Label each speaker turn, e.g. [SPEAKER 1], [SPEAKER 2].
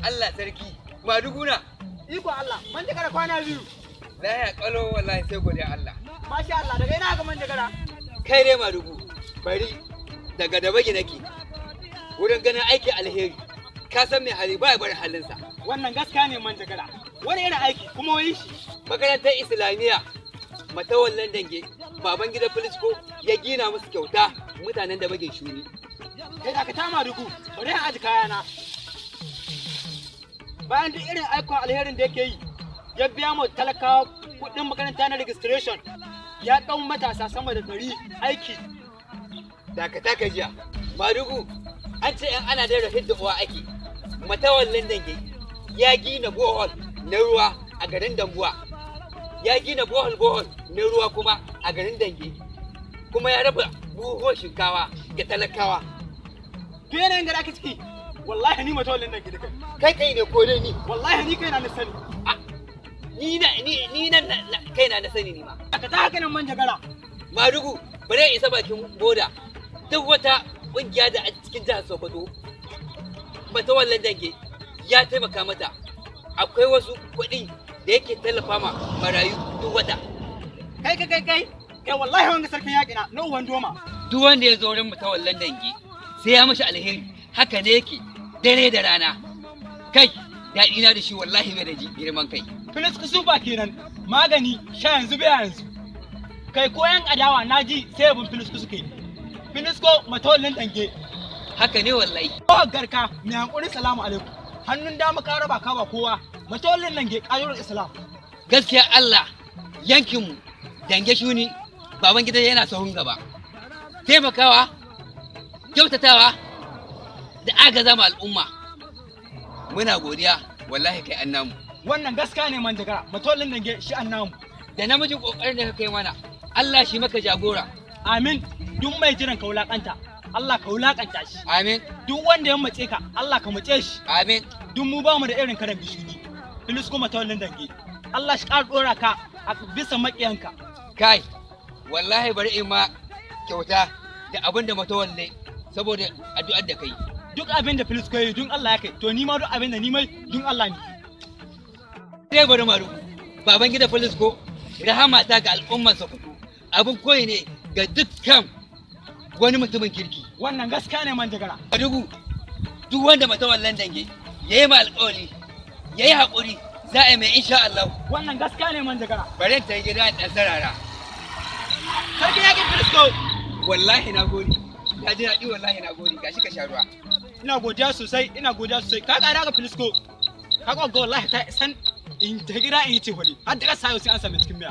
[SPEAKER 1] Allah sarki, Maduguna.
[SPEAKER 2] Iko Allah, manjagara kwana biyu.
[SPEAKER 1] Lahiya kalo wallahi, sai godiya Allah.
[SPEAKER 2] Masha Allah, daga ina ga manjagara?
[SPEAKER 1] Kai dai Madugu, bari daga Dabagi nake. Wurin ganin aiki alheri. Ka san mai hali ba ya bari halinsa.
[SPEAKER 2] Wannan gaskiya ne manjagara. Wani irin aiki kuma wani shi.
[SPEAKER 1] Makarantar Islamiyya Matawallan Dange, baban gida Filisko ya gina musu kyauta mutanen da bagin shuni.
[SPEAKER 2] Kai dakata Madugu, bari in aji kayana. Bayan duk irin aikon alherin da yake yi, ya biya mu talakawa kuɗin makaranta na registration, ya ɗau matasa sama da 100 aiki.
[SPEAKER 1] Dakata ka jiya. Madugu, an ce in ana da hidda uwa ake. Matawallan Dange ya gina bohol na ruwa a garin Dambuwa. Ya gina bohol bohol na ruwa kuma a garin Dange. Kuma ya raba buhuhuwan shinkawa ga talakawa.
[SPEAKER 2] Duk yanayin da ake ciki, wallahi ni matawallin nan gida kai.
[SPEAKER 1] Kai kai ne ko dai ni?
[SPEAKER 2] Wallahi ni kaina na sani.
[SPEAKER 1] Ni na ni ni nan kaina na sani ni ma.
[SPEAKER 2] Dakata haka nan manjagara.
[SPEAKER 1] Madugu, bare isa bakin boda. Duk wata kungiya da a cikin jihar Sokoto, Matawallan Dange ya taimaka mata. Akwai wasu kuɗi da yake tallafa ma marayu duk wata.
[SPEAKER 2] Kai kai kai kai, kai wallahi wanga sarkin yaƙi na, na uwan doma.
[SPEAKER 1] Duk wanda ya zo wurin Matawallan Dange sai ya mashi alheri, haka ne yake dare da rana. Kai, daɗi na da shi wallahi bai da girman kai.
[SPEAKER 2] Filis kusufa kenan, magani sha yanzu biya yanzu. Kai ko yan adawa na ji sai yabon Filis suke. Filisko Matawallin Dange.
[SPEAKER 1] Haka ne wallahi.
[SPEAKER 2] Ko garka mai hankuri salamu alaikum. Hannun dama ka raba ka ba kowa. Matawallin Dange ƙayuwar Islam.
[SPEAKER 1] Gaskiya Allah, yankinmu Dange Shuni, baban gida yana sahun gaba. Taimakawa, kyautatawa da agaza ma al'umma. Muna godiya wallahi kai annamu.
[SPEAKER 2] Wannan gaskiya ne manjagara, Matawallin Dange shi annamu.
[SPEAKER 1] Da namijin kokarin da ka kai mana, Allah shi maka jagora.
[SPEAKER 2] Amin. Duk mai jiran ka wulakanta, Allah ka wulakanta shi.
[SPEAKER 1] Amin.
[SPEAKER 2] Duk wanda ya mace ka, Allah ka mace shi.
[SPEAKER 1] Amin.
[SPEAKER 2] Duk mu ba mu da irin karan gishiri. Filis kuma Matawallin Dange. Allah shi ƙara ɗora ka a bisa maƙiyanka.
[SPEAKER 1] Kai, wallahi bari in ma kyauta da abin da Matawalle saboda addu'ar da kai.
[SPEAKER 2] Duk abin da Filis yi dun Allah ya kai, to ni ma duk abin da ni mai dun Allah ne.
[SPEAKER 1] Sai bari maru, baban gida Filisko, rahama ta ga al'ummar Sokoto. Abin koyi ne ga dukkan wani mutumin kirki.
[SPEAKER 2] Wannan gaskiya ne manjagara.
[SPEAKER 1] Madugu, duk wanda Matawallan Dange ya yi ma alƙawari, ya yi haƙuri, za a yi mai insha Allah.
[SPEAKER 2] Wannan gaskiya ne manjagara.
[SPEAKER 1] Bari ta yi gida ɗan sarara.
[SPEAKER 2] Sarkin yakin Filisko.
[SPEAKER 1] Wallahi na gode. Na ji daɗi wallahi na gode. Gashi ka sha ruwa.
[SPEAKER 2] Ina godiya sosai, ina godiya sosai. Ka ƙara ga Filisko. Ka ga wallahi ta isan in ta gida in yi ce hudi. Har da ƙasa yau sai an sami cikin miya.